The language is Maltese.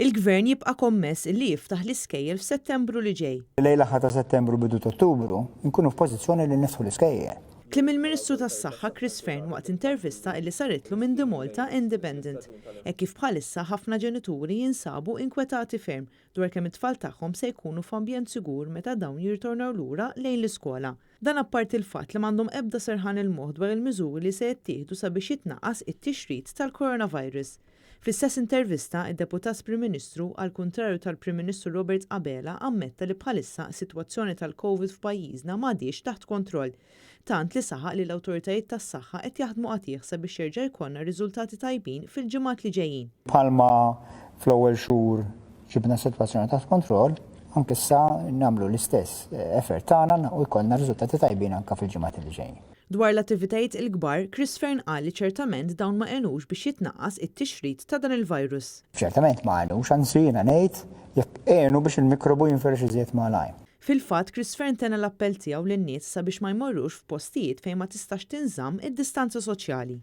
Il-Gvern jibqa' kommess illi jiftaħ l-iskejjel f'Settembru li ġej. Lejn l-aħħar ta' Settembru bidu t'Ottubru nkunu f'pożizzjoni li niftħu l-iskejjel. Kliem il-Ministru tas-Saħħa Chris Fearne waqt intervista illi saritlu minn The Malta Independent, hekk kif bħalissa ħafna ġenituri jinsabu inkwetati ferm dwar kemm it-tfal tagħhom se jkunu f'ambjent sigur meta dawn jirritornaw lura lejn l-iskola. Dan apparti l-fatt li m'għandhom ebda serħan il-moħħ dwar il-miżuri li se jittieħdu sabiex jitnaqqas it-tixrid tal-coronavirus. Fl-istess intervista, id-Deputat Prim Ministru, għall-kuntrarju tal-Prim Ministru Robert Abela ammetta li bħalissa s-sitwazzjoni tal-Covid f'pajjiżna m'għadhiex taħt kontroll. Tant li saħaq li l-awtoritajiet tas-saħħa qed jaħdmu qatigħ sabiex jerġa' jkollna riżultati tajbin fil-ġimgħat li ġejjin. Bħalma fl-ewwel xhur ġibna s-sitwazzjoni taħt kontroll, anke issa nagħmlu l-istess effort tagħna u jkollna riżultati tajbin anke fil-ġimgħat li ġejjin. Dwar l-attivitajiet il-kbar, Chris Fearne qal li ċertament dawn ma għenux biex jitnaqqas it-tixrid ta' dan il-virus. Ċertament ma għenux, anzi jiena ngħid jekk għenu biex il-mikrobu jinfirex iżjed malajr. Fil-fatt, Chris Fearne tenna l-appell tiegħu lin-nies sabiex ma jmorrux f'postijiet fejn ma tistax tinżamm id-distanza soċjali.